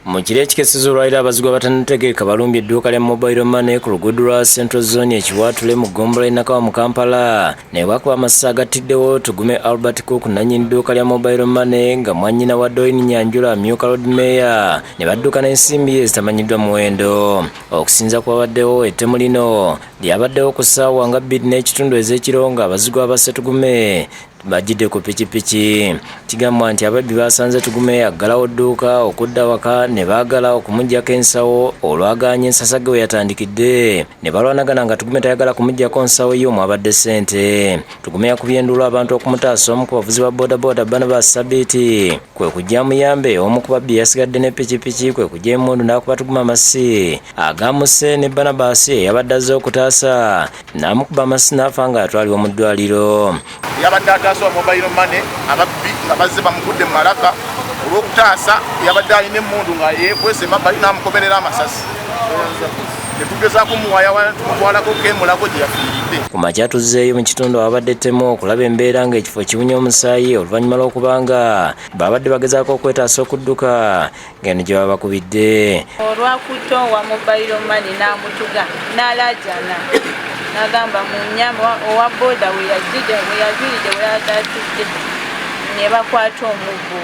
Mu kiro ekikeseza olwaliro, abazigu abatannategeereka balumbye edduuka lya mobile money ku luguudo lwa Central Zone e Kiwaatule mu ggombolola y'e Nakawa mu Kampala ne bakuba amasasi agattiddewo Tugume Albert Cook, nannyini dduuka lya mobile money nga mwannyina wa Doreen Nyanjula, amyuka Lord Mayor, ne badduka n'ensimbi ezitamanyiddwa muwendo. Okusinza kwabaddewo, ettemu lino lyabaddewo ku ssaawa nga 2:30 ez'ekiro ng'abazigu abasse Tugume bajjidde ku pikipiki. Kigambwa nti ababbi basanze Tugume aggalawo dduuka okudda waka ne baagala okumuggyako ensawo. Olwagaanye, ensasagge we yatandikidde ne balwanagana nga Tugume tayagala kumuggyako nsawo ye omwabadde ssente. Tugume yakubye enduulu abantu okumutaasa. Omu ku bavuzi ba boodabooda, Barnabas Sabiiti, kwe kujja amuyambe. Omu ku babbi yasigadde ne pikipiki kwe kujja emmundu n'akuba Tugume amasasi agamusse, ne Barnabas eyabadde azze okutaasa n'amukuba amasasi n'afa nga atwalibwa mu ddwaliro. Yabadde ataasa wa mobile money, ababbi nga bazze bamugudde mu malaka. Olw'okutaasa, yabadde alina emmundu nga yeekwese emabbali n'amukomerera amasasi, tetugezaako muwaya, tumutwalako kemulago gye yafiiridde. Ku makya tuzzeeyo mu kitundu awabadde ettemu okulaba embeera ng'ekifo kiwunya omusaayi oluvannyuma lw'okuba nga babadde bagezaako okwetaasa okudduka ng'eno gye baba bakubidde. Olwakutte owa mobile money n'amutuga n'alaajana n'agamba mu nnyama, owa booda we yajjidde, we yaviiridde, we yatudde ne bakwata omubbo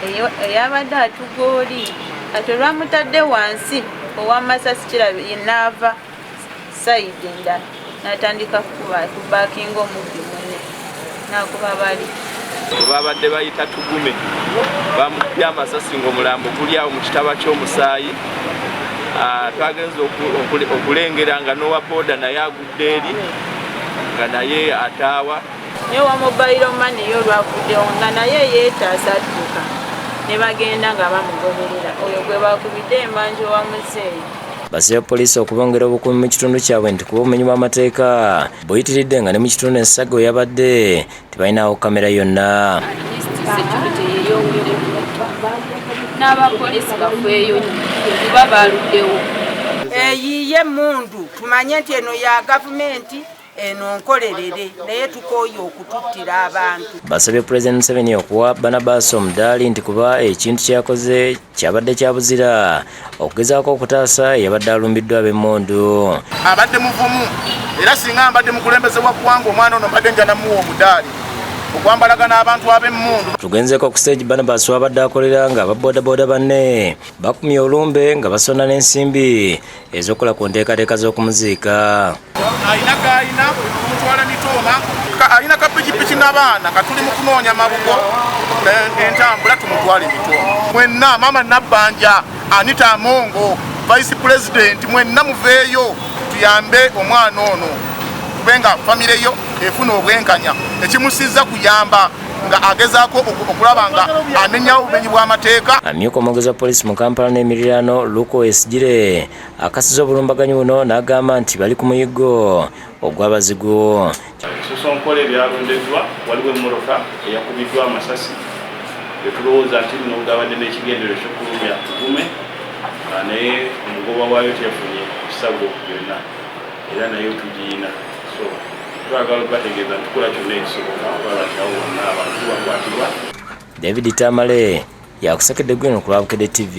oyo eyabadde atuga oli. Kati olwamutadde wansi, ow'amasasi kirabe naava side endala n'atandika kukuba kubaakinga omubbi munne n'akuba bali. Babadde bayita Tugume, bamukubye amasasi ng'omulambo guli awo mu kitaba ky'omusaayi. Twagenze okulengera nga n'owa booda naye agudde eri nga naye ataawa. Naye owa mobile money ye olwavuddewo nga naye yeetaasa adduka ne bagenda nga bamugoberera oyo gwe bakubidde embanja, owa muzeeyi. Basabye poliisi okubongera obukuumi mu kitundu kyabwe nti kuba obumenyi bw'amateeka buyitiridde, nga ne mu kitundu ensasagge we yabadde tebalinawo kamera yonna. At least security yeyongereko n'abapoliisi bafeeyo nnyo kuba baluddewo. Eyiye emundu, tumanye nti eno ya gavumenti, eno nkolerere, naye tukooye okututtira abantu. Basabye Pulezidenti Museveni okuwa Barnabas omudaali nti kuba ekintu kyeyakoze kyabadde kyabuzira okugezaako okutaasa eyabadde alumbiddwa ab'emmundu. Abadde muvumu, era singa mbadde mukulembeze wa ggwanga, omwana ono mbadde nja namuwa omudaali okwambalagana abantu ab'emmundu. Tugenzeko ku stage Barnabas wabadde akolera nga ababoodabooda banne bakumye olumbe nga basonda n'ensimbi ez'okukola ku nteekateeka z'okumuziika. Alina gaalina kumutwala mitooma, alina kapikipiki n'abaana. Katuli mu kunoonya mabugo entambula tumutwale mitooma. Mwenna, Maama Nabbanja, Anita Amongo, Vice President, mwenna muveeyo tuyambe omwana ono, kubenga famire yo efuna obwenkanya. Ekimusiza kuyamba nga agezaako okulaba nga amenyawo obumenyi bw'amateeka. Amyuka omwogezi wa poliisi mu Kampala n'emirirano, Luke Owoyesigyire, akasiza obulumbaganyi buno n'agamba nti bali ku muyiggo ogw'abazigu. Sosonkole ebyalondeddwa, waliwo emmotoka eyakubiddwa amasasi etulowooza nti nno gabadde n'ekigendero ekyokulumya Tugume, naye omugoba waayo teyafunye kisago byonna, era naye tugiyina. So twagala okubategeeza nti tukola kyonna ekisoboka okulaba nti awo wonna abantu bakwatibwa. David Tamale yakusekedde gwino ku Lwabukedde TV.